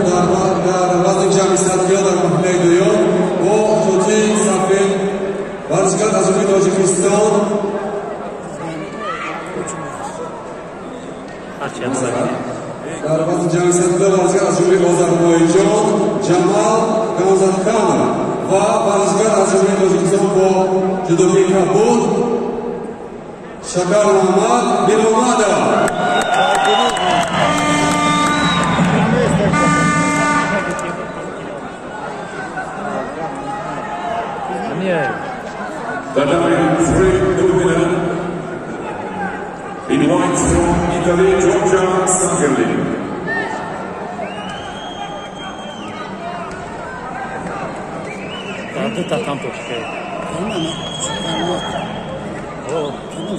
Дар вазни ҷамъи 100 кило дар марҳилаи дуюм бо тути сафед варзишгар аз ҷумҳурии Тоҷикистон дар вазни ҷамъи 100 кило варзишгар аз ҷумҳурии Озарбойҷон Ҷамал Гамзатханов ва варзишгар аз ҷумҳурии Тоҷикистон бо ҷудогии кабуд Шакар Муҳаммад Мирмуҳаммадов. Tatami 3, the winner in white from Italy, Giorgia Sangerli.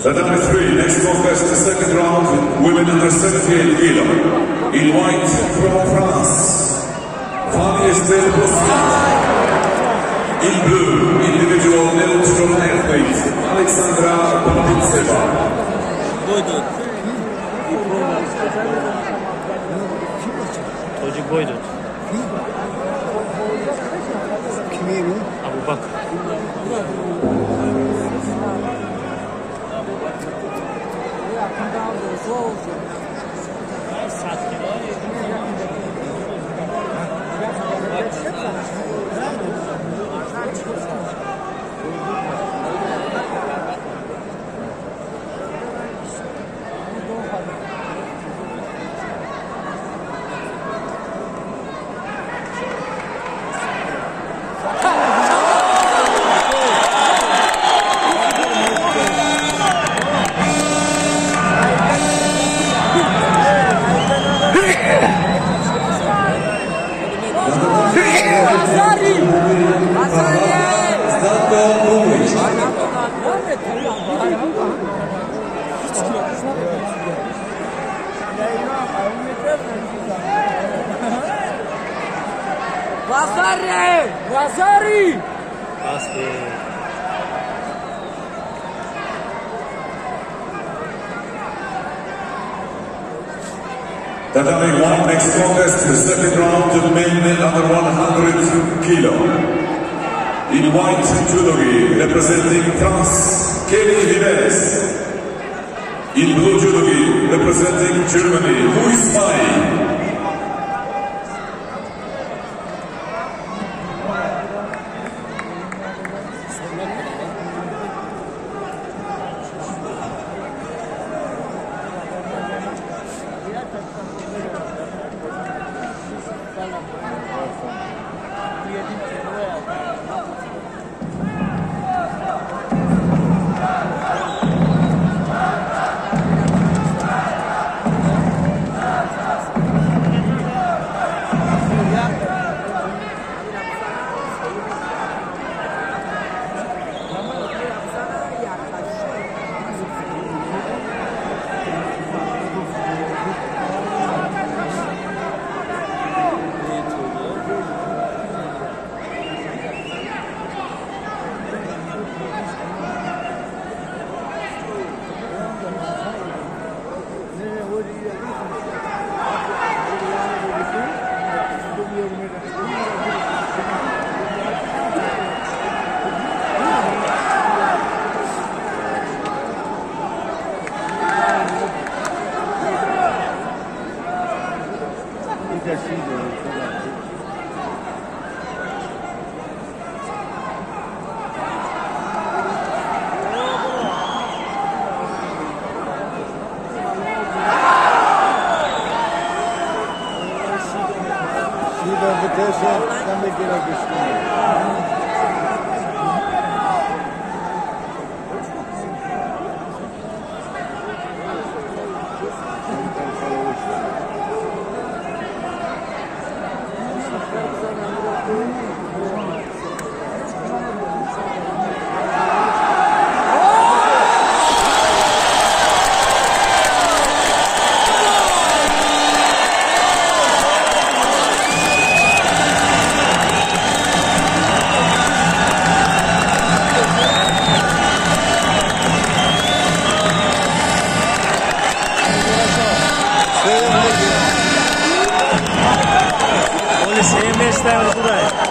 Tatami 3, next contest, the second round, women under 78 kilo. In white from France, Fanny Estelle Bosquet. In blue, individual neutral athlete, Alexandra Babintseva. Тоҷик бой дод. Абубакр. Вазари! Вазари! Tatami 1, next contest, the second round, the men under 100 kilo. In white judogi, representing France, Kenny Vives. In blue judogi, representing Germany, Louis May. Ислам.